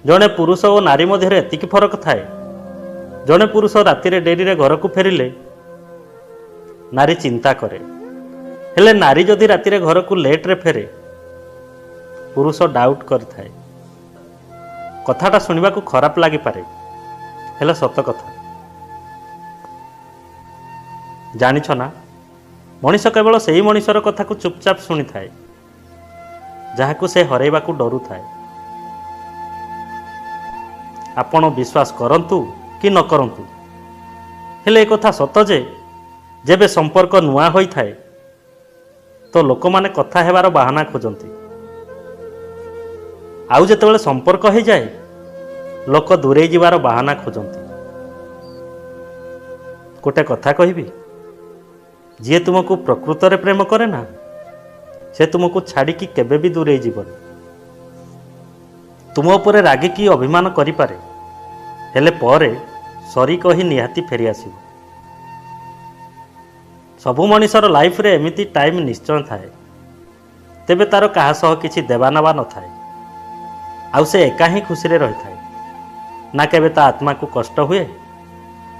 ଜଣେ ପୁରୁଷ ଓ ନାରୀ ମଧ୍ୟରେ ଏତିକି ଫରକ ଥାଏ, ଜଣେ ପୁରୁଷ ରାତିରେ ଡେରିରେ ଘରକୁ ଫେରିଲେ ନାରୀ ଚିନ୍ତା କରେ, ହେଲେ ନାରୀ ଯଦି ରାତିରେ ଘରକୁ ଲେଟ୍ରେ ଫେରେ, ପୁରୁଷ ଡାଉଟ୍ କରିଥାଏ। କଥାଟା ଶୁଣିବାକୁ ଖରାପ ଲାଗିପାରେ, ହେଲେ ସତ କଥା। ଜାଣିଛ ନା, ମଣିଷ କେବଳ ସେଇ ମଣିଷର କଥାକୁ ଚୁପଚାପ ଶୁଣିଥାଏ ଯାହାକୁ ସେ ହରାଇବାକୁ ଡରୁଥାଏ। ଆପଣ ବିଶ୍ୱାସ କରନ୍ତୁ କି ନ କରନ୍ତୁ, ହେଲେ ଏ କଥା ସତ ଯେ ଯେବେ ସମ୍ପର୍କ ନୂଆ ହୋଇଥାଏ ତ ଲୋକମାନେ କଥା ହେବାର ବାହାନା ଖୋଜନ୍ତି, ଆଉ ଯେତେବେଳେ ସମ୍ପର୍କ ହେଇଯାଏ, ଲୋକ ଦୂରେଇ ଯିବାର ବାହାନା ଖୋଜନ୍ତି। ଗୋଟେ କଥା କହିବି, ଯିଏ ତୁମକୁ ପ୍ରକୃତରେ ପ୍ରେମ କରେ ନା, ସେ ତୁମକୁ ଛାଡ଼ିକି କେବେ ବି ଦୂରେଇ ଯିବନି। ତୁମ ଉପରେ ରାଗିକି ଅଭିମାନ କରିପାରେ, ହେଲେ ପରେ ସରି କହି ନିହାତି ଫେରିଆସିବ। ସବୁ ମଣିଷର ଲାଇଫରେ ଏମିତି ଟାଇମ୍ ନିଶ୍ଚୟ ଥାଏ, ତେବେ ତାର କାହା ସହ କିଛି ଦେବା ନେବା ନଥାଏ ଆଉ ସେ ଏକା ହିଁ ଖୁସିରେ ରହିଥାଏ। ନା କେବେ ତା ଆତ୍ମାକୁ କଷ୍ଟ ହୁଏ,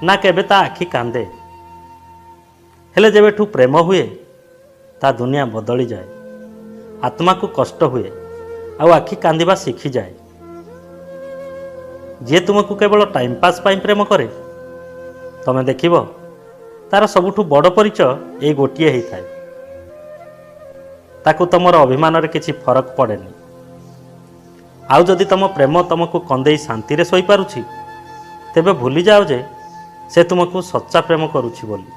ନା କେବେ ତା ଆଖି କାନ୍ଦେ। ହେଲେ ଯେବେଠୁ ପ୍ରେମ ହୁଏ, ତା ଦୁନିଆ ବଦଳିଯାଏ। ଆତ୍ମାକୁ କଷ୍ଟ ହୁଏ ଆଉ ଆଖି କାନ୍ଦିବା ଶିଖିଯାଏ। ଯିଏ ତୁମକୁ କେବଳ ଟାଇମ୍ ପାସ୍ ପାଇଁ ପ୍ରେମ କରେ, ତମେ ଦେଖିବ ତାର ସବୁଠୁ ବଡ଼ ପରିଚୟ ଏଇ ଗୋଟିଏ ହେଇଥାଏ, ତାକୁ ତମର ଅଭିମାନରେ କିଛି ଫରକ ପଡ଼େନି। ଆଉ ଯଦି ତମ ପ୍ରେମ ତମକୁ କନ୍ଦେଇ ଶାନ୍ତିରେ ଶୋଇପାରୁଛି, ତେବେ ଭୁଲିଯାଅ ଯେ ସେ ତୁମକୁ ସଚ୍ଚା ପ୍ରେମ କରୁଛି ବୋଲି।